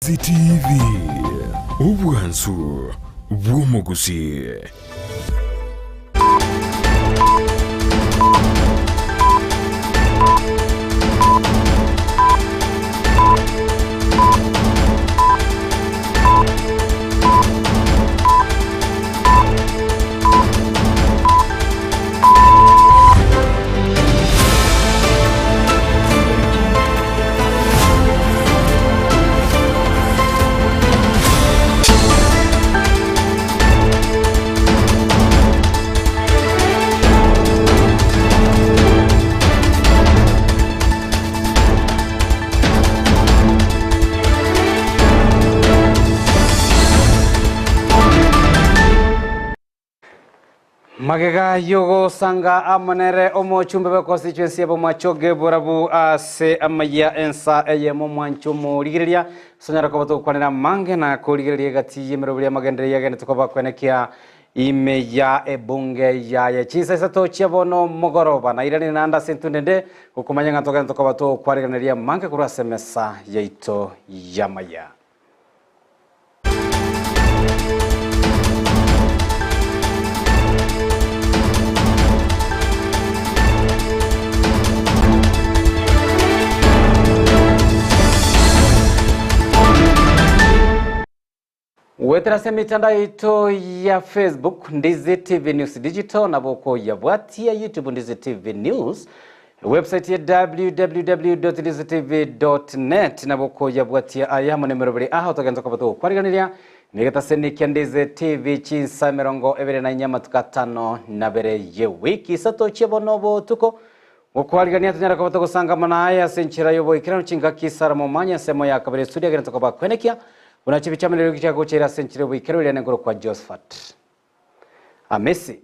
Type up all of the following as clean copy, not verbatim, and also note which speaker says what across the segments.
Speaker 1: CTV, obwansu bw'omogusii.
Speaker 2: Magega y'ogosanga amo nere omochumbe bwe constituency ya Bomachoge borabu ase amayia ensa eyemo omwancho omorigereria sonyara koba togokwanera amange na korigereria egati y'emeroberi y'amagenderero yagenderete koba kwenekia ime ya ebunge yaye chinsa isato chia bono mogoroba nairanire naende ase entunde ende gokomanya ng'a togenderete koba tokwarigereria amange korwa ase emesa yaito y'amaya. Goetera ase emetandao yaito ya Facebook, Ndizi TV News Digital, nabo okoyabwatia YouTube Ndizi TV News, Website ya www.ndizitv.net nabo okoyabwatia aya amo nemeroberi aha otogenza koba togokwariganiria negetaseni kia Ndizi TV chinsa 24 amatuko atano nabere ye wiki isato chia bono obotuko gokwarigania tonyara koba togosangamana aye ase enchera y'oboikeranu chingaki isara momanye ensemo ya kabere estudio agende tokoba kwenekia buna chibichamanero chiagocheire ase enchera y'oboikeranu eria nengoro kwa Josephat Amisi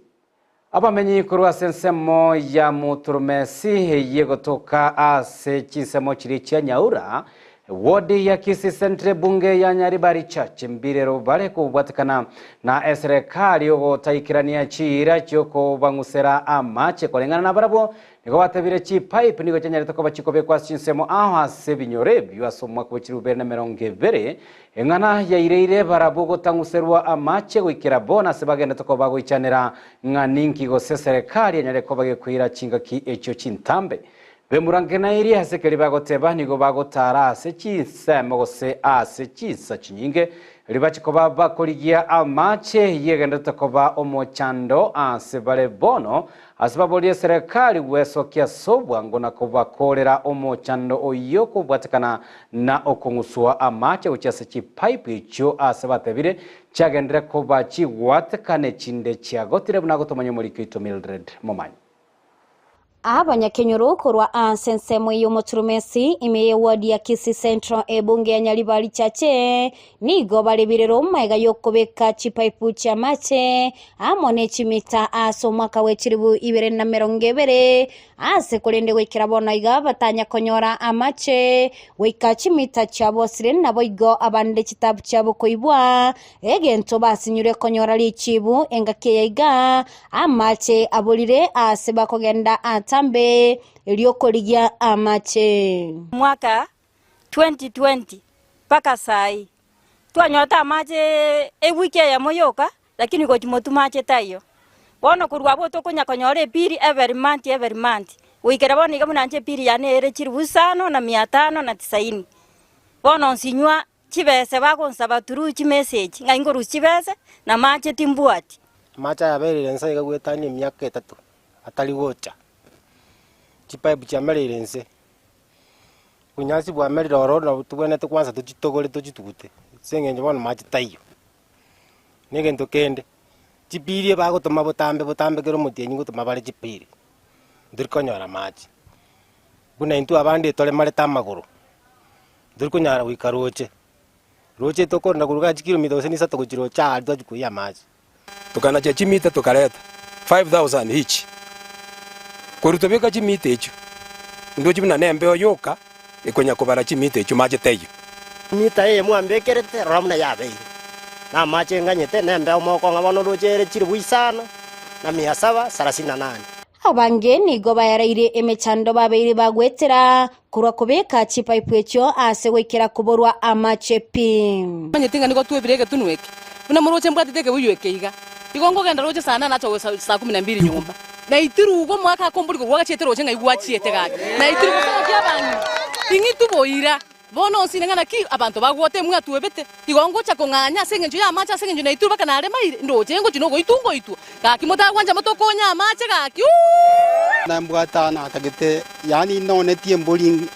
Speaker 2: Abamenyi korwa ase ensemo ya Muturumesi eyio egotoka ase chinsemo chiria chia Nyaura, ward ya Kisii Central ebunge ya Nyaribari Church mbirero bare kobwatekana na eserekari ogotaikerania chiira chiokobang'usera amache koreng'ana nabarabwo Nigo batebire chipipe nigo chianyarete koba chikobekwa ase chinsemo ao ase ebinyoro ebio ase omwaka bwe chilifu bibere na emerongo ebere, eng'ana yaireire barabwo gotang'userwa amache goikera bono ase bagendete koba bagoichanera ng'a ninki gose serekari enyare koba gekoira chingaki echio chintambe. Bemurangenairie ase keria bagoteba nigo bagotara ase chinsemo gose ase chinsa chinyinge Riria bachia koba bakorigia amache, yegenderete koba omochando ase bare bono, ase baborie eserekari gwesokia ase obwango na kobakoorera omochando oyio kobwatekana na okong'usua amache gochia ase chipaipu echio ase batebire chiagenderere koba chigwatekane chinde chiagotire buna agotomanya omoriki oito Mildred Momanyi.
Speaker 3: Abanyakenyoro korwa ase ensemo y'omoturumesi ime y'eward ya Kisii Central ebunge ya Nyaribari Chache nigo bare birero magega y'okobeka chipaipu chi'amache amo ne chimita ase omwaka bwe chilifu ibere na emerongo ebere ase korende goikera bono iga batanya konyora amache goika chimita chiabosire naboigo abande chitabu chiabo koibwa Egento basinyure konyora richibu engaki eye iga, amache aborire aase bakogenda atambe, erio korigia amache.
Speaker 4: Omwaka 2020 mpaka sai twanyorete amache ewiki eyemo yoka lakini gochia motwe mache taiyo. Bono korwa abwo tokonya konyora ebiri every month every month goikera bono iga buna inche ebiri yane ere chilifu isano na mia tano na tisaini. Bono nsinywa Chibese bagonsaba through chimessage ng'a ingorusia chibese na amache timbwati.
Speaker 5: Amache aya abereire inse iga goetania emiaka etato atari gocha, chipipe chiamereire inse, obonyansi bwamerire ororo nabo tobwenerete kwanza tochitogore tochitugute ase eng'encho bono mache taiyo. Na egento kende, chipiri ebagotoma botambe botambe kera omotienyi ngotoma bare chipiri, ntori konyora amache. Buna intwe abande toremarete amagoro. Ntori konyara goika roche, roche tokorenda korwa iga chikilomita gose nisato gochia roche aaria twachia koiyia amache.
Speaker 6: Tokanachia chimita tokareta 5000 each. Korwa tobeka chimita echio, ndoche buna nembeo yoka ekonya kobara chimita echio mache taiyo.
Speaker 7: Emita eye mwambekerete, rora buna yabeire, na amache nganyete, na embeo mokong'a bono roche ere chilifu isano na mia saba sarasini na nane.
Speaker 3: Abange nigo baereire emechando babeire bagwetera. korwa kobeka chipaipu echio ase goikera koborwa amache pi.
Speaker 8: Manyeti ng'a nigo twebire egetunwa eke, buna moroche mbwatete ekebuyu eke iga. Igo nkogenda roche saa nane nacha gocha saa kumi na mbili nyomba. Naitirwe igo omogaka akomboria korwa gwagachiete roche ng'ai gwachiete gaki. Naitirwe gose ng'aki abang'ina. Ting'itwe boira. Bono onsine ng'a naki abanto bagwota emwe atwebete. Igo ngocha kong'anya ase engencho y'amache ase engencho naitirwe mpaka naremaire, ndoche ngochia nogoitwa ngoitwa. Gaki motagwancha motokonye amache gaki ooh.
Speaker 9: Nambwate natagete, yaani nonetie embori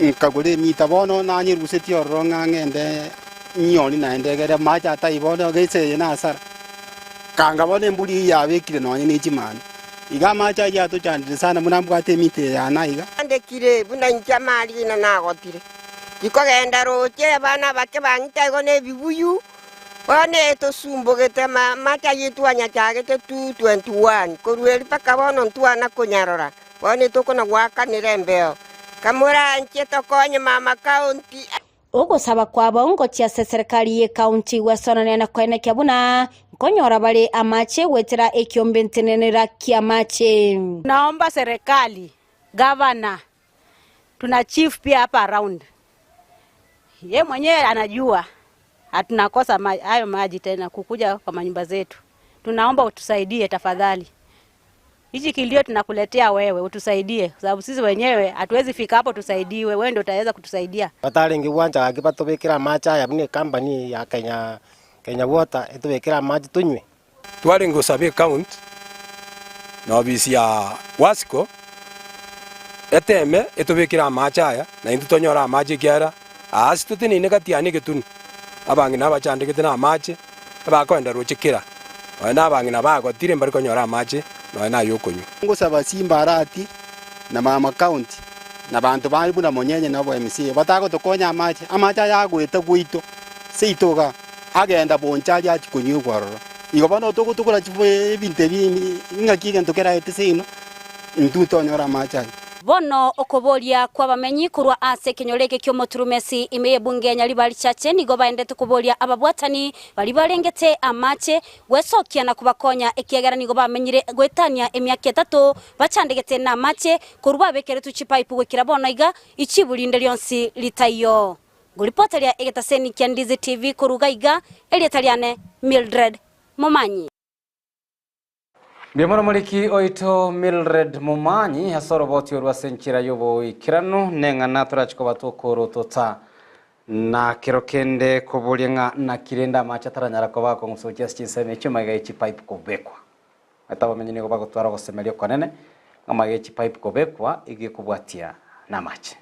Speaker 9: nkagora emita, bono nanyerusetie ororo ng'a ng'ende nyioni naende egere amache atai bono gese eye nasara. Kanga bono embori eyio yabekire nonye ne chimanu. Iga amache ayio atochandire sana buna mbwate emita eye yane aiga.
Speaker 10: Andekire buna inche amarina nagotire, tikogenda roche, abana abake bang'ita igo nebibuyu, bono etosumbogete amache ayio twanyachagete 2:21, korwa erio mpaka bono ntwana konyarora, bono etokona goakanera embeo. Kamoranche tokonye mama county.
Speaker 3: Ogosaba kwabo ngochia ase eserekari y'ecounty gwesonania na koenekia buna nkonyora bare amache goetera ekiombe ntenenera ki'amache.
Speaker 4: Naomba serikali, gavana, tuna chief pia hapa around, ye mwenyewe anajua hatunakosa hayo maji tena kukuja kwa manyumba zetu. Tunaomba utusaidie tafadhali. Hichi kilio tunakuletea wewe utusaidie, kwa sababu sisi wenyewe hatuwezi fika hapo tusaidiwe, wewe ndio utaweza kutusaidia.
Speaker 5: Batarenge gwancha gaki batobekere amache aya buna ecompany ya Kenya Kenya Water etobekere amache tonywe.
Speaker 6: Twarenge gosaba ecounty na ofisi ya Wasco eteme etobekere amache aya na intwe tonyore amache ekiagera aa ase toteneine gati aa na egetunu abang'ina abachandegete na amache abakoenda roche kera nonya na abang'ina bagotire mbari konyora amache nonya na ay'okonywa.
Speaker 9: Ngosaba Simba Arati na Mama County na banto bande buna Monyenye na obo MCA batagotokonya amache, amache aya agoeta gwaito seito igaa agenda boncha aria achia konywegwa ororo. Igo bono togotokora ebinto ebi ng'aki egento keraete seino intwe tonyore amache ayio.
Speaker 3: Bono okoboria kw'abamenyi korwa ase ekenyoro eke ki'omoturumesi ime y'ebunge ya Nyaribari Chache nigo baendete koboria ababwatani baria barengete amache gwesokia na kobakonya ekiagera nigo bamenyire goetania emiaka etato bachandegete namache korwa babekeretwe chipaipu goikera bono iga ichibu rinde rionsi ritaiyo. Ngoripoteria egetaseni kia Ndizi TV korwa iga iga, erieta riane Mildred Momanyi.
Speaker 2: Mbuya mono moriki oito Mildred Momanyi ase oroboti orwo ase enchera y'oboikeranu neng'ana torachi koba tokorotota na kero kende koboria ng'a naki rende amache ataranyara koba akong'usokia ase chinsemo echio magega ye chipipe kobekwa. Gete abamenyi nigo bagotwara ogosemeria okonene ng'a magega ye chipipe kobekwa igo ekobwatia namache.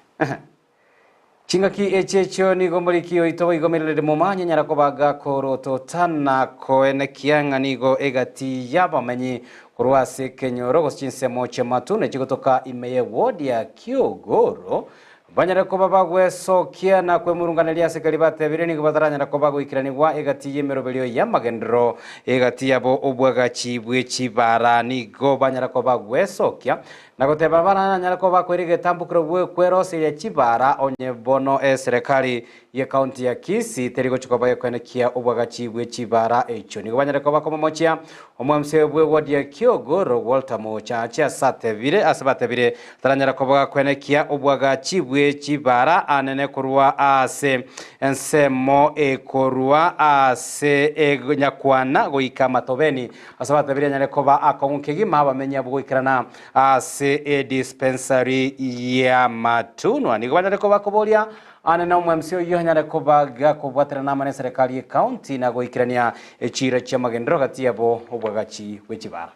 Speaker 2: Chingaki echi echio nigo omoriki oito boigo Mildred Momanyi anyara koba gakorotota na koenekia ng'a nigo egati y'abamenyi korwa ase ekenyoro gose chinsemo chi'amatunda chigotoka ime y'eward ya Kiogoro banyare koba bagwesokia na kwemurunganeria ase keria batebire nigo bataranyara koba goikeranigwa egati y'emeroberio y'amagenderero egati yabo obwagachi bwe chibara nigo banyara koba gwesokia Na goteba baranyare koba bakoira egetambokero gweroseria chibara onye bono eserekari ye county ya Kisii teri gochia koba ekoenekia obwagachi bwe chibara echio. Nigo banyare koba komomochia omwamse bwe ward ya Kiogoro Walter Mochache ase atebire ase batebire taranyara koba gakoenekia obwagachi bwe chibara anene korwa ase ensemo ekorwa ase Nyakwana goika Matobeni ase batebire anyare koba akong'u kegima abamenyi abwo goikerana Ase edispensary y'amatunwa nigo banyare koba koboria ane na omwemsi oyio anyare koba gakobwaterana amo neserekari y'ecounty na goikerania echiira chi'amagenderero gati yabo obwagachi bwe chibara.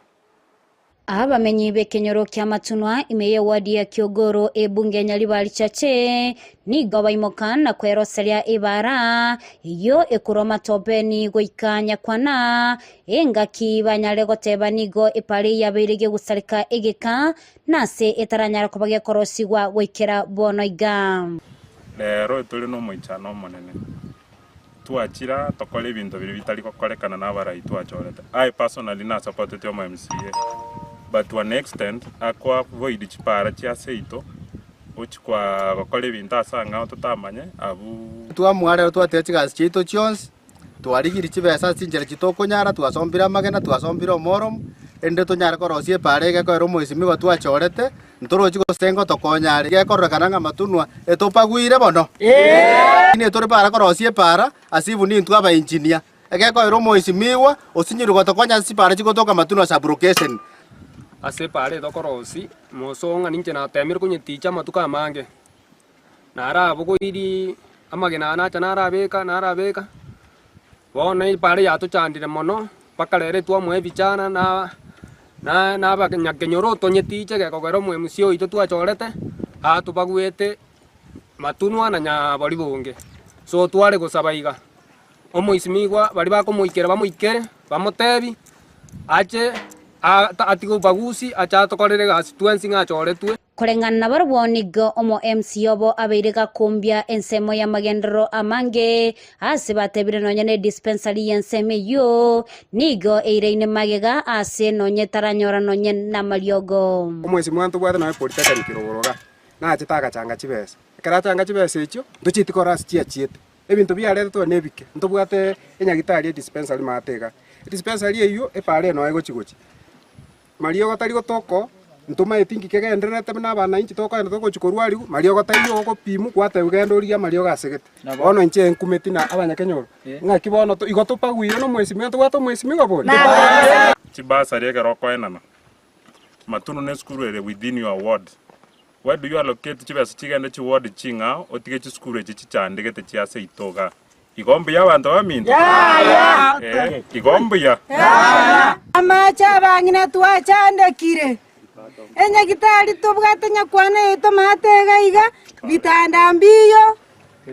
Speaker 3: Abamenyi b'ekenyoro ki'amatunwa ime y'ewadi ya Kiogoro ebunge ya Nyaribari Chache nigo baimoka na kweroseria ebaara eyio ekorwa Matopeni goika Nyakwana Engaki banyare goteba nigo epara yabeire gegosareka egeka, na ase etaranyara koba gekorosigwa goikera bono iga.
Speaker 11: Rero tore nomoichano omonene, twachira tokore ebinto biria bitari gokorekana na abarai twachorete. I personally nasupportete omo MCA but to an extent ako avoid chipara chia seito gochi kwa gokora ebinto ase ang'ao totamanye abwo.
Speaker 9: Twamua rero twatiga chigasi chiaito chionsi. Twarigirie chibesa ase chinchera chitokonyara, twasombire amagena, twasombire omoromo,
Speaker 12: Erinde tonyare korosia epaara egekoera omoisimigwa twachorete, ntorochi gose ngotokonya are. Gekororekana ng'a amatunwa etopagwire bono. Nigo tore para korosia epaara ase ibuni intwe abaengineer. Egekoera omoisimigwa osinyirwe gotokonya ase chipaara chigotoka amatunwa sublocation.
Speaker 13: Ase epaara etokorosia, mosong'a ninche natemire konyeticha amatuko amange, narabogoirie amagena aya nacha narabeka narabeka, bono epaara yatochandire mono, mpaka rero twamoa ebichana na na na abanyakenyoro tonyetiche gekogera omoemusia oito twachorete, atobaguete matunwa na nyabori bonge. So tware gosaba iga, omoisimigwa baria bakomoikera bamoikere, bamotebi, ache atige obobagusi ache atokorere egasi twensi ng'a achoretwe.
Speaker 3: Koreng'ana nabarabwo nigo omo MC obo abeire gakombia ensemo y'amagenderero amange ase batebire nonya ne dispensary y'ensemo eyio nigo eiraine magega ase nonya etaranyora nonya namariogo.
Speaker 6: Omwesi mwane tobwate nonya polytechnic rogoro igaa, nachete agachanga chibesa. Ekero achanga chibesa echio, ntochieti korora ase chiachiete. Ebinto biaretetwe nebike, ntobwate enyagitari edispensary maate igaa. Edispensary eyio, epaara eye noyo egochi gochia. Mariogo tari gotoko, ntomaeti inki kegendererete buna abanainchi tokogenda togochia korwa arigwa, mariogo taiyo ogopimwa gwatebwa genda origie amariogo asegete. Bono inche nkumeti na abanyakenyoro, ng'aki bono to igo topagwire na omwesimigwa ntobwate omwesimigwa bori?
Speaker 11: Chibasari ekero okoenana, Matunu ne esukuru ere within your ward. Why do you allocate chibesa chigende chiward ching'ao otige chisukuru echi chichandegete chiase ito igaa? Igo mbuya abanto baminto? Ee, igo mbuya.
Speaker 14: Amache abang'ina twachandekire, enyagitari tobwate nyakwana yaito maate iga iga, bitanda mbiyo,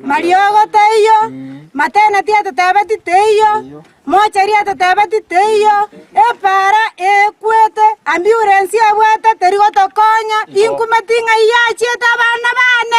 Speaker 14: mariogo taiyo, maternity atotebeti teiyo, mochari atotebeti teiyo, epaara ekwete, ambulance abwate teri gotokonya, inkumeti ng'ai yachiete abana bane.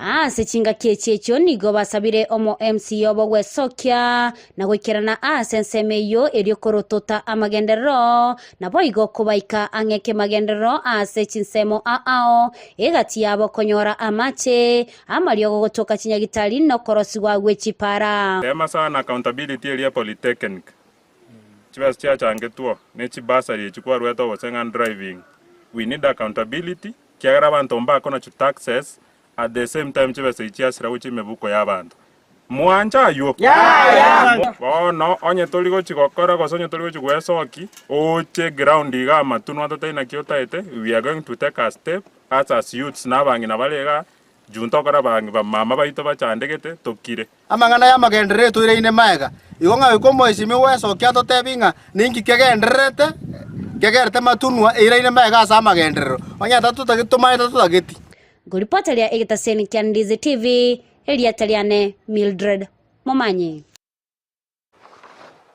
Speaker 3: Ase chingaki echi echio nigo basabire omo MC obo gwesokia na goikerana ase ensemo eyio erio korotota amagenderero, naboigo kobaika ang'e kemagenderero ase chinsemo ao egati yabo konyora amache amariogo gotoka chinyagitari na okorosigwa gwe chipara.
Speaker 11: Tema sana accountability eria polytechnic chibesa chiachangetwo ne chibursary echi kwarwete ogose ng'a driving we need accountability kiagera abanto mbakona chi taxes at the same time chibesa echi chiasira gochia emebuko ya abanto. Mwanche aywo? Bono onye tori gochi gokora gose onye tori gochi gwesoki, oche ground iga amatunwa totari naki otaete, we are going to take a step us as youths na abang'ina bare igaa, juu ntokora abang'i bamama baito bachandegete, tokire.
Speaker 12: Amang'ana y'amagenderero etoireine magega, igo ng'a goika omoisimia gwesokia atotebi ng'a ninki kegendererete kegerete matunwa eiraine magega ase amagenderero, onye tatotageti tomanye tatotageti.
Speaker 3: Ngoripoteria egetaseni kia Ndizi TV, Erieta riane Mildred Momanyi.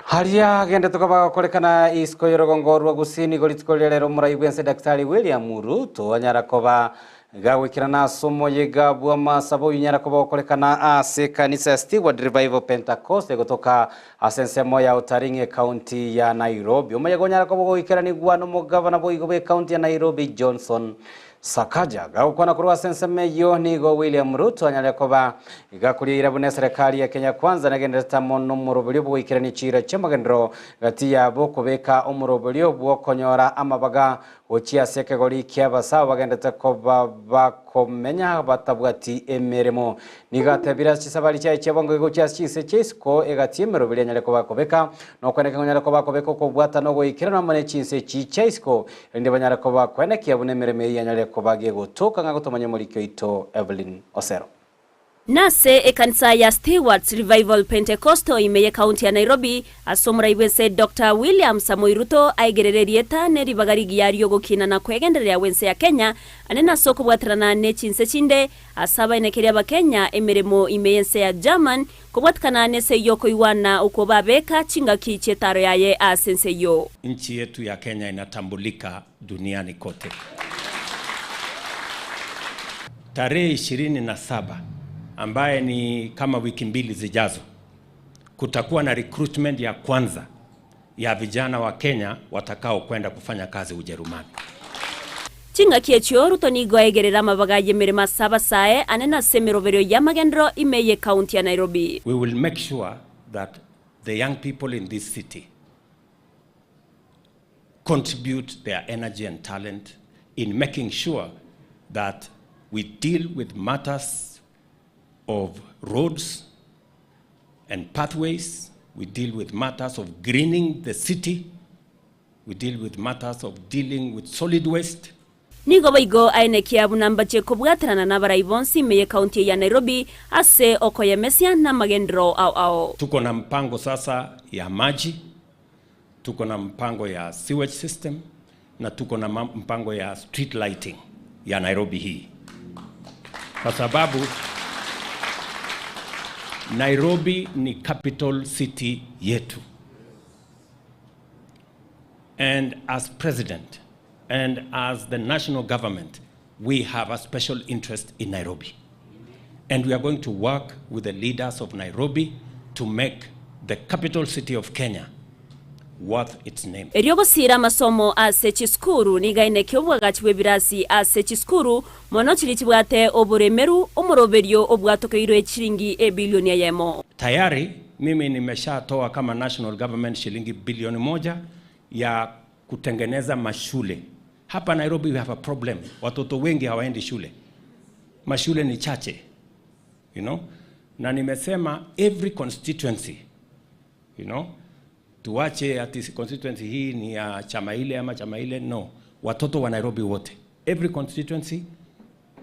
Speaker 2: Aria agende tokaba gokorekana isiko y'orogongo rwa Gusii nigo rituko riria rero omorai bw'ense Daktari William Ruto anyara koba gagoikerana ase omoyega bw'amasabo oyio onyara koba gokorekana ase ekanisa ya Steward Revival Pentecost egotoka ase ensemo ya Utaring'i ekaunti ya Nairobi. Omoyega onyara koba ogoikeranigwa nomogavana boigo bw'ekaunti ya Nairobi Johnson Sakaja gagokwana korwa ase ensemo eyio nigo William Ruto anyare koba gakoriaira buna eserekari ya Kenya Kwanza negendererete amo nomoroberio bw'ogoikerania chiira chi'amagenderero gati yabo okobeka omoroberio bw'okonyora amabaga gochia ase ekegori ki'abasawo bagenderete koba bakomenya batabwati emeremo. Nigo atebire ase chisabari chiaye chia bwango gochia ase chinse chia isiko egati y'emeroberio anyare koba akobeka nokweneka ng'a onyare koba akobeka okobwatana ogoikeranu amo ne chinse echi chia isiko Erinde banyare koba kwenekia buna emeremo eyio yanyarire koba gegotoka ng'a gotomanya omoriki oito Evelyn Osero.
Speaker 15: Nase ekanisa ya Stewarts Revival Pentecostal ime y'ekaunti ya Nairobi, ase omorai bw'ense Doctor William Samoei Ruto aigerere erieta ne ribaga rigiya ri'ogokina na kwegendereria gw'ense ya Kenya ande nase okobwaterana ne chinse chinde ase abaenekeria Abakenya emeremo ime y'ense ya German Kobwatikana nese y'okoigwana okwo babeka chingaki chi'etaaro yaye ase ense eyio.
Speaker 16: Nchi yetu ya Kenya inatambulika duniani kote. Tarehe 27 ambaye ni kama wiki mbili zijazo, kutakuwa na recruitment ya kwanza ya vijana wa Kenya watakao kwenda kufanya kazi Ujerumani.
Speaker 15: Chingaki echio Ruto nigo aegerere amabaga y'emeremo ase abasae anene ase emeroberio y'amagenderero ime y'ecounty ya Nairobi.
Speaker 16: We will make sure that the young people in this city. contribute their energy and talent in making sure that we deal with matters of roads and pathways, we deal with matters of greening the city, we deal with matters of dealing with solid waste.
Speaker 15: Nigo boigo aenekia buna mbache kobwaterana nabarai bonsi ime y'ekaunti ya Nairobi ase okoyemesia namagenderero ao ao.
Speaker 16: Tuko na mpango sasa ya maji, tuko na mpango ya sewage system na tuko na mpango ya street lighting ya Nairobi hii, kwa sababu Nairobi ni capital city yetu. And as president and as the national government, we have a special interest in Nairobi. And we are going to work with the leaders of Nairobi to make the capital city of Kenya worth its name.
Speaker 15: Erio gosiira amasomo ase chisukuru nigo aineke obwagachi bw'ebirasi ase chisukuru mono chiria chibwate oboremeru omoroberio obwatokeirwe chiringi ebilioni eyemo.
Speaker 16: Tayari mimi nimeshatoa kama national government shilingi bilioni moja ya kutengeneza mashule. Hapa Nairobi we have a problem. Watoto wengi hawaendi shule. Mashule ni chache. You know? Na nimesema every constituency, you know, tuache ati constituency hii ni ya chama ile ama chama ile, no. Watoto wa Nairobi wote, every constituency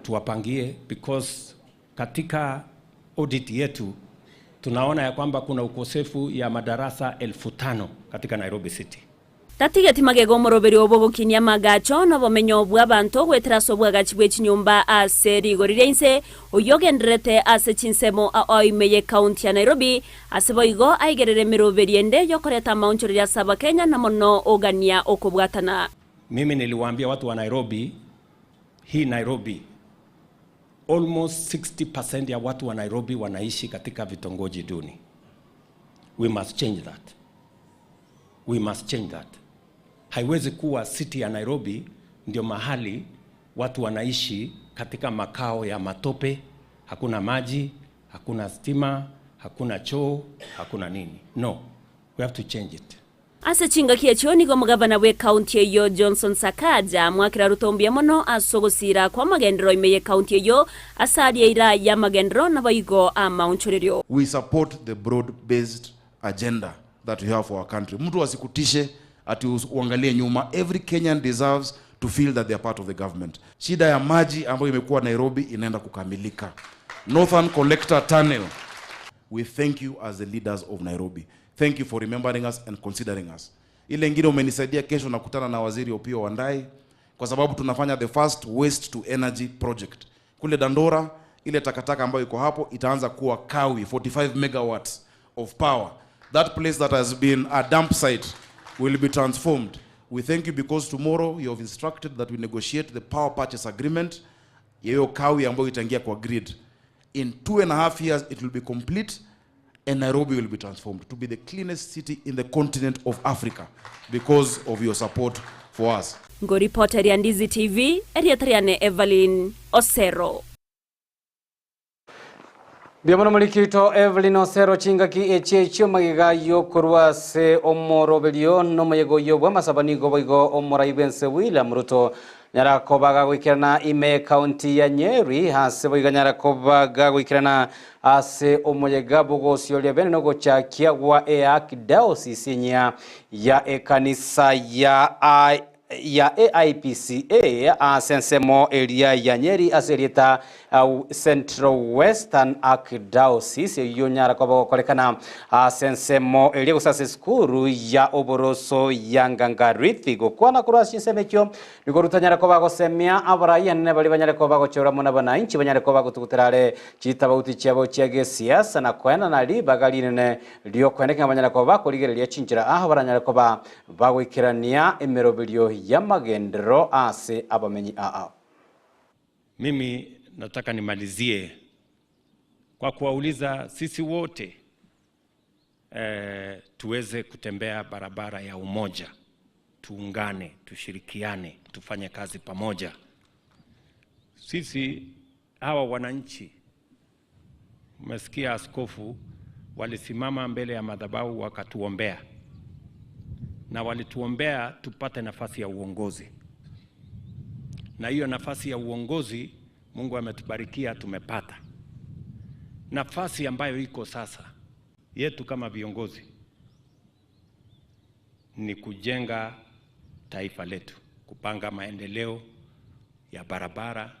Speaker 16: tuwapangie, because katika audit yetu tunaona ya kwamba kuna ukosefu ya madarasa 5,000 katika Nairobi City.
Speaker 15: Tatigeti magega omoroberio obogokinia amagacho na obomenyo bwa abanto goetera ase obwagachi bwa echinyomba ase rigori ria inse oyio ogendererete ase chinsemo ao ime ye county ya Nairobi ase boigo aigerere emeroberi ende yokoreta amaonchoreria ase abakenya na mono ogania okobwatana.
Speaker 16: Mimi niliwaambia watu wa Nairobi, hii Nairobi almost 60% ya watu wa Nairobi wanaishi katika vitongoji duni. We must change that. We must change that. Haiwezi kuwa city ya Nairobi ndio mahali watu wanaishi katika makao ya matope, hakuna maji, hakuna stima, hakuna choo, hakuna nini. No, we have to change it.
Speaker 15: Ase chingaki echio nigo omogavana bwe county eyio Johnson Sakaja mwakera Ruto mbuya mono ase ogosira kwa amagenderero ime ye county eyio ase aria eira y'amagenderero naboigo amaonchorerio.
Speaker 17: We support the broad-based agenda that we have for our country. Mtu asikutishe ati uangalie nyuma. Every Kenyan deserves to feel that they are part of the government. Shida ya maji ambayo imekuwa Nairobi inaenda kukamilika. Northern Collector Tunnel. We thank you as the leaders of Nairobi. Thank you for remembering us and considering us. Ile ingine umenisaidia, kesho nakutana na Waziri Opiyo Wandayi kwa sababu tunafanya the first waste to energy project. Kule Dandora, ile takataka ambayo iko hapo itaanza kuwa kawi, 45 megawatts of power. That place that has been a dump site will be transformed. We thank you because tomorrow you have instructed that we negotiate the power purchase agreement hiyo kawi ambayo itaingia kwa grid. In 2.5 years it will be complete and Nairobi will be transformed to be the cleanest city in the continent of Africa because of your support for us.
Speaker 15: Ngoripoteria Ndizi TV, erieta riane Evelyn Osero.
Speaker 2: Mbuya mono moriki oito Evelyn Osero chingaki echi echio magega yokorwa ase omoroberio na omoyega oyio bwa amasaba nigo boigo omorai bwense William Ruto nyarakobaga goikerana ime county ya Nyeri ase boiga nyarakobaga goikerana ase omoyega bogosioria bene nogochakia gwa earchdiocese nya ya ekanisa ya I ya AIPCA ase ensemo eria ya Nyeri ase erieta Central Western Archdiocese eyio nyara koba gokorekana ase ensemo eria gose ase esukuru ya oboroso ya Ngangarithi gokwana korwa ase chinsemo echio nigo Ruto anyare koba gosemia abarai anene baria banyare koba gochora mono abananchi banyare koba gotugutera are chitabauti chiabo chia gesiasa na koenana ribaga rinene riokoendeka ng'a banyare koba bakorigereria chinchera aho baranyare koba bagoikerania emeroberio ya magenderero ase abamenyi aa.
Speaker 16: Mimi nataka nimalizie kwa kuwauliza sisi wote tuweze kutembea barabara ya umoja, tuungane, tushirikiane, tufanye kazi pamoja. Sisi hawa wananchi, umesikia askofu, walisimama mbele ya madhabahu wakatuombea. na walituombea tupate nafasi ya uongozi, na hiyo nafasi ya uongozi Mungu ametubarikia tumepata. Nafasi ambayo iko sasa yetu kama viongozi ni kujenga taifa letu, kupanga maendeleo ya barabara,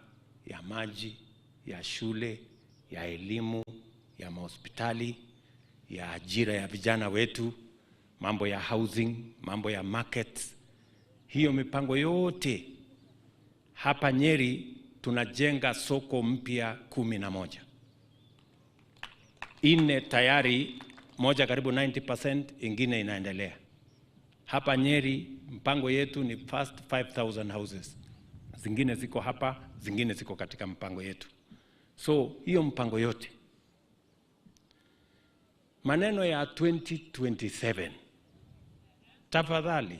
Speaker 16: ya maji, ya shule, ya elimu, ya mahospitali, ya ajira ya vijana wetu, mambo ya housing, mambo ya markets. Hiyo mipango yote hapa Nyeri tunajenga soko mpya 11, nne tayari, moja karibu 90%, ingine inaendelea. Hapa Nyeri mpango yetu ni first 5000 houses, zingine ziko hapa, zingine ziko katika mpango yetu. So hiyo mpango yote, maneno ya 2027, tafadhali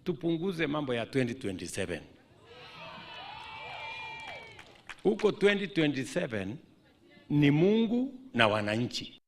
Speaker 16: tupunguze mambo ya 2027. Huko 2027 ni Mungu na wananchi.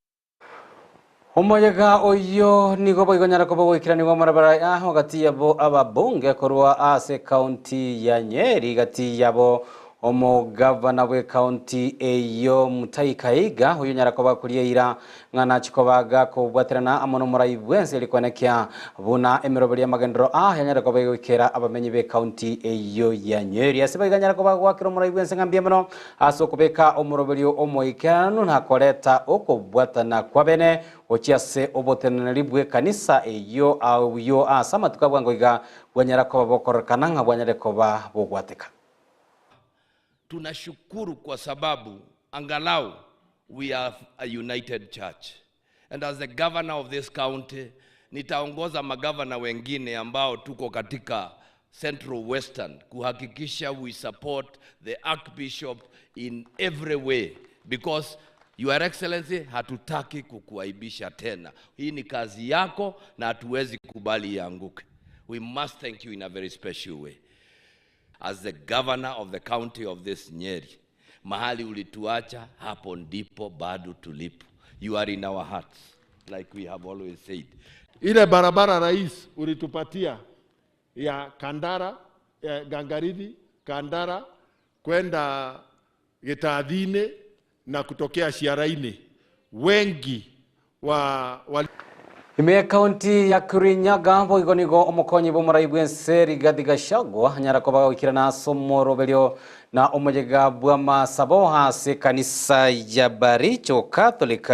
Speaker 2: Omoyega oyo nigo boigonyara koba goikeranigwa marabara aho gati yabo ababunge korwa ase county ya Nyeri gati yabo omogavana bwe county eyo Mutahi Kahiga oyo nyara koba kurieira ng'ana chikobaga kobwaterana amo nomorai bwense erikwenekia buna emeroberi y'amagendero a yanyara koba egoikera abamenyi be county eyo ya Nyeri ase baiga nyara koba gwakera omorai bwense ng'a mbuya mono ase okobeka omoroberio omoikeranu na koreta okobwatana kwa bene gochia ase oboteneneri bw'ekanisa eyio ayio ase amatuko abwango iga bwanyara koba bokorekana ng'a bwanyare koba bogwateka.
Speaker 18: Tunashukuru kwa sababu angalau we are a united church. And as the governor of this county, nitaongoza magavana wengine ambao tuko katika Central Western kuhakikisha we support the Archbishop in every way because Your Excellency, hatutaki kukuaibisha tena. Hii ni kazi yako na hatuwezi kubali ianguke. We must thank you in a very special way. As the governor of the county of this Nyeri, mahali ulituacha hapo ndipo bado tulipo. You are in our hearts, like we have always said.
Speaker 19: Ile barabara rais ulitupatia ya Kandara, ya Gangarithi, Kandara kwenda Gitathini na kutokea Ciaraini, wengi wa, wa
Speaker 2: Ime ekaunti ya Kirinyaga boigo nigo omokonyi bw'omorai bw'ense Rigathi Gachagua anyara koba goikirana ase omoroberio na omoyega bw'amasabo ase ekanisa ya Baricho Catholic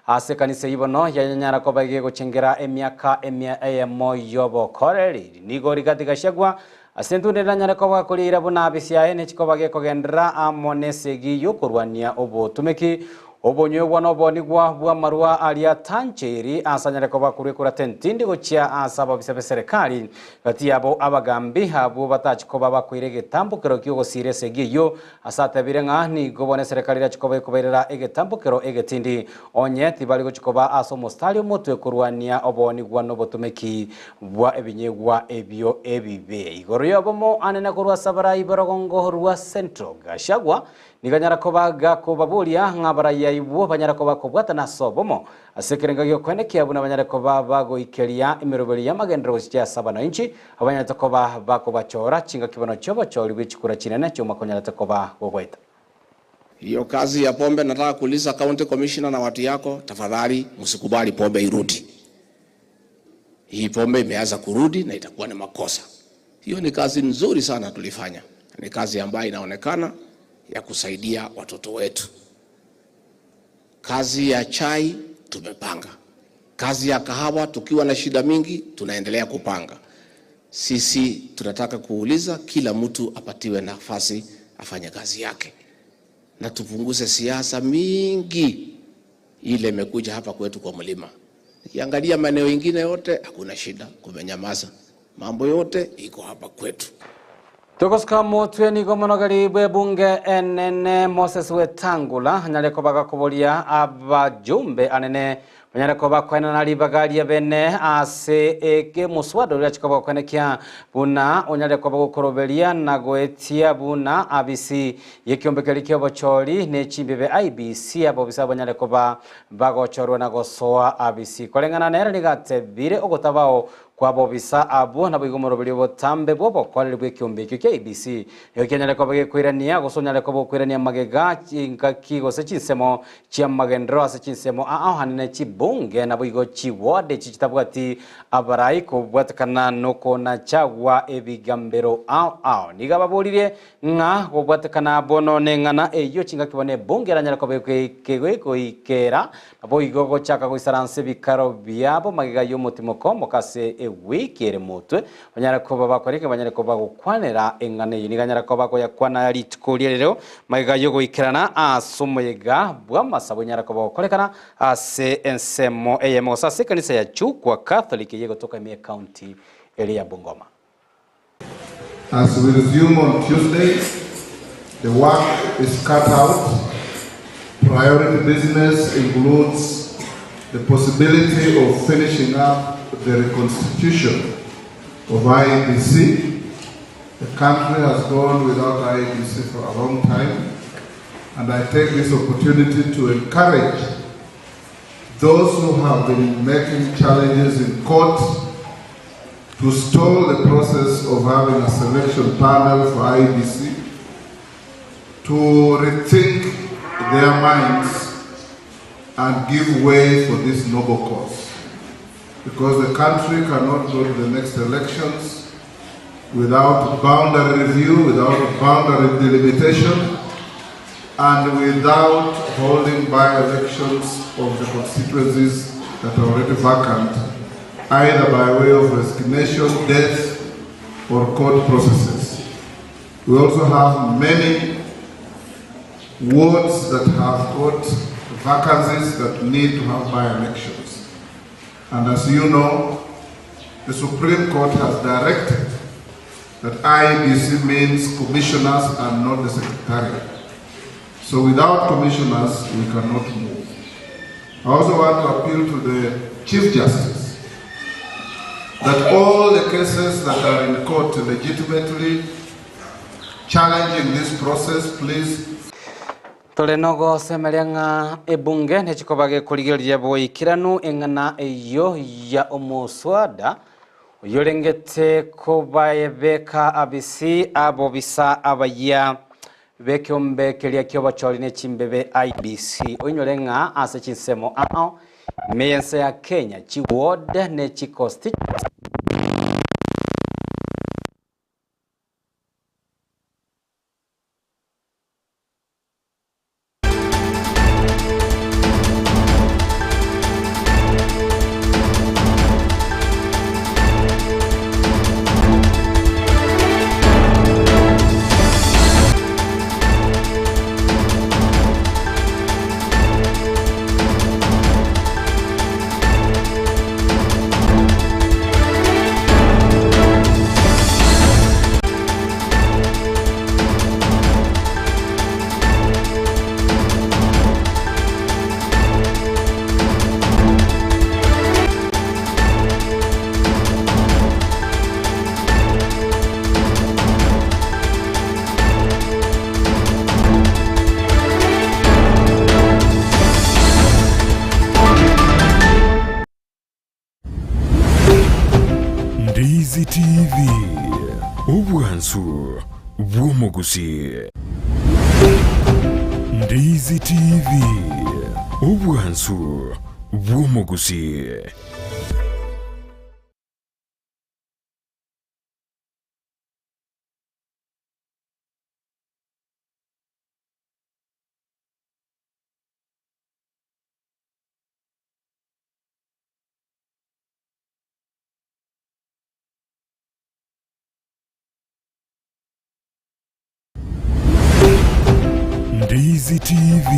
Speaker 2: ase ekanisa eyio bono yanyara koba egegochengera emiaka emia eyemo y'obokoreri. Nigo Rigathi Gachagua ase entunde eranyare koba gakoria buna abisi aye nechikoba gekogenderera amo nesegi y'okorwania obotumeki Obonywegwa na obonigwa bw'amarwa aria tancheiri ase anyare koba korwa ekurata entindi gochia ase ababisa b'eserekari, gati yabo abagambi abwo batachi koba bakoira egetambokero ki'ogosiira esegi eyio, ase atebire ng'a nigo bono eserekari erachi koba ekobairera egetambokero egetindi onye tibari gochi koba ase omostari omotwe korwania obonigwa na obotomeki bwa ebinyegwa ebio ebibe. Igoro y'obomo anene korwa ase abarai b'orogongo rwa Central, Gachagua Nigo anyara koba gakobaboria ng'a abarai aibwo banyare koba kobwatana ase obomo, ase ekerengo gi'okoenekia buna banyare koba bagoikeria emeroberi y'amagenderero gochicha ase abanainchi, abanyarete koba bakobachora chingaki bono chi'obochori bwe chikura chinene chi'omwaka onyarete koba gogoeta.
Speaker 20: Hiyo kazi ya pombe nataka kuuliza county commissioner na watu yako, tafadhali msikubali pombe irudi. Hii pombe imeanza kurudi na itakuwa ni makosa. Hiyo ni kazi nzuri sana tulifanya, ni kazi ambayo inaonekana ya kusaidia watoto wetu. Kazi ya chai tumepanga, kazi ya kahawa tukiwa na shida mingi tunaendelea kupanga. Sisi tunataka kuuliza kila mtu apatiwe nafasi afanye kazi yake, na tupunguze siasa mingi ile imekuja hapa kwetu kwa mlima. Nikiangalia maeneo mengine yote hakuna shida, kumenyamaza, mambo yote iko hapa kwetu.
Speaker 2: Togosuka motwe nigo omonogeri bw'ebunge enene Moses Wetangula anyare koba gakoboria abajumbe anene Banyare koba koenana ribaga ria bene ase ekemoswada oria chikoba gokoenekia buna onyare koba gokoroberia na goetia buna abisi y'ekiombe keria ki'obochori ne chimbibe IEBC abobisa banyare koba bagochorwa na gosoa abisi. Koreng'ana nere nigo atebire ogotabao kw'abobisa abwo naboigo omoroberio obotambe bw'obokoreri bw'ekiombe ekio kia IEBC nigo kianyare koba gekoirania gose onyare koba okoirania magega chingaki gose chinsemo chi'amagenderero ase chinsemo ao hanene chibunge naboigo chiward echi chitabwati abarai kobwatekana nokonachagwa ebigambero ao ao. Nigo ababoririe ng'a kobwatekana bono neng'ana eyio chingaki bono ebunge eranyare koba egoikera naboigo gochaka goisaransa ebikaro biabo magega y'omotimoko omoke ase ewiki ere motwe Banyare koba bakoreke banyare koba gokwanera eng'ana eyio. Nigo anyare koba akoyakwana rituko ria rero magega y'ogoikerana ase omoyega bw'amasabo onyare koba ogokorekana ase ensemo eyemo gose ase ekanisa ya Chukwa Catholic eyio egotoka ime y'ecounty eria ya Bungoma.
Speaker 21: As we resume on Tuesday, the work is cut out. Priority business includes the possibility of finishing up the reconstitution of IEBC. The country has gone without IEBC for a long time, and I take this opportunity to encourage those who have been making challenges in court to stall the process of having a selection panel for IEBC, to rethink their minds and give way for this noble cause. Because the country cannot go to the next elections without boundary review, without boundary delimitation, and without holding by-elections of the constituencies that are already vacant, either by way of resignation, death, or court processes. We also have many wards that have got vacancies that need to have by-elections. And as you know, the Supreme Court has directed that IEBC means commissioners and not the secretariat. So without commissioners, we cannot move. I also want to appeal to the Chief Justice that all the cases that are in court legitimately challenging this process, please
Speaker 2: Tore nogosemeria ng'a ebunge nechikoba gekorigereria boikeranu eng'ana eyio ya omoswada oyorengete kobayebeka abisi abobisa abayia b'ekeombe keria ki'obochori ne chimbebe IEBC. Oinyore ng'a ase chinsemo ao ime y'ense ya Kenya, chiward ne chiconstituency.
Speaker 1: Ndizi TV, obwansu bw'omogusii. Ndizi TV, obwansu bw'omogusii. Ndizi TV,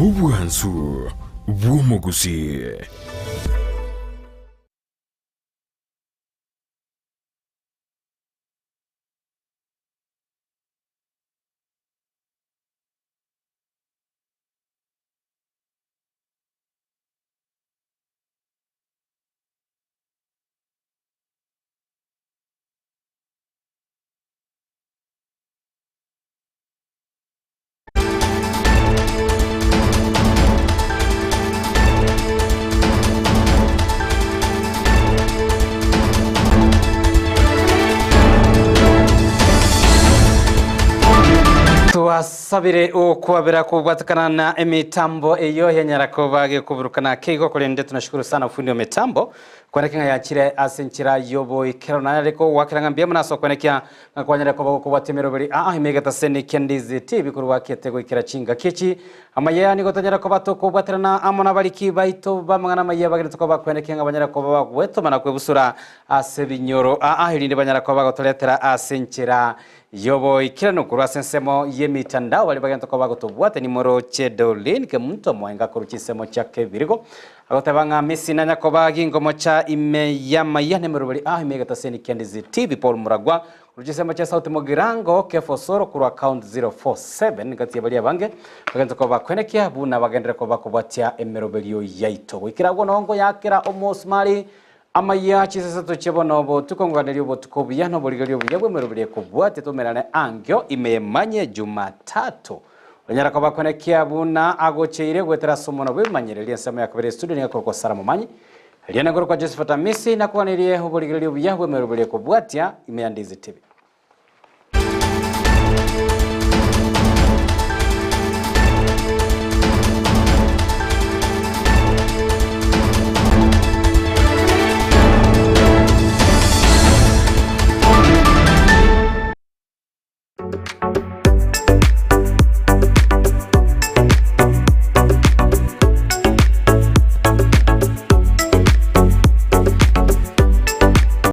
Speaker 1: obwansu bw'omogusii.
Speaker 2: Twasabire okwabera kobwatekana na emitambo eyo yanyara koba gekoburukana keigo korende tunashukuru sana ufundi wa mitambo kweneka ng'a yachire ase enchera y'oboikeranu nayare kogwakera ng'a mbuya mono ase okwenekia ng'a kwanyare koba gokobwatia emeroberi aa ime egetaseni kia Ndizi TV korwa kiete goikera chingaki echi Amaya nigo tonyare koba tokobwaterana amo nabariki baito b'amang'ana amaya bagenderete koba bakwenekia ng'a banyare koba bagwetoma na kwebusura ase ebinyoro aa erinde banyare koba bagotoretera ase enchera y'oboikeranu korwa ase ensemo y'emitandao baria bagenderete koba bagotobwate nimoroche Doreen Kemunto Moenga korwa chinsemo chia Kebirigo agoteba ng'a Messi nanya koba ginkomocha ime y'amaya nemeroberi aa ime y'egetaseni kia Ndizi TV Paul Muragwa Korwa chinsemo chia Sauti Mogirango, Kefa Osoro korwa Account 047 gati ya baria abange bagenderete koba bakwenekia buna bagenderere koba bakobwatia emeroberio yaito. Goikera agwo nongo yakera omosumari amaiya chiseseto chia bono obotuko ngoganeria obotuko obuya na oborigereria obuya bw'emeroberio ekobwatia tomerane angio ime emanye Jumatatu. Onyara koba akwenekia buna agocheire goetera ase omonwa bw'ebimanyererio ensemo ya kabere estudio nigo ekorokwa Sarah Momanyi. Rianegoro kwa Josephat Amisi nakoganirie oborigereria obuya bw'emeroberio ekobwatia ime ya Ndizi TV.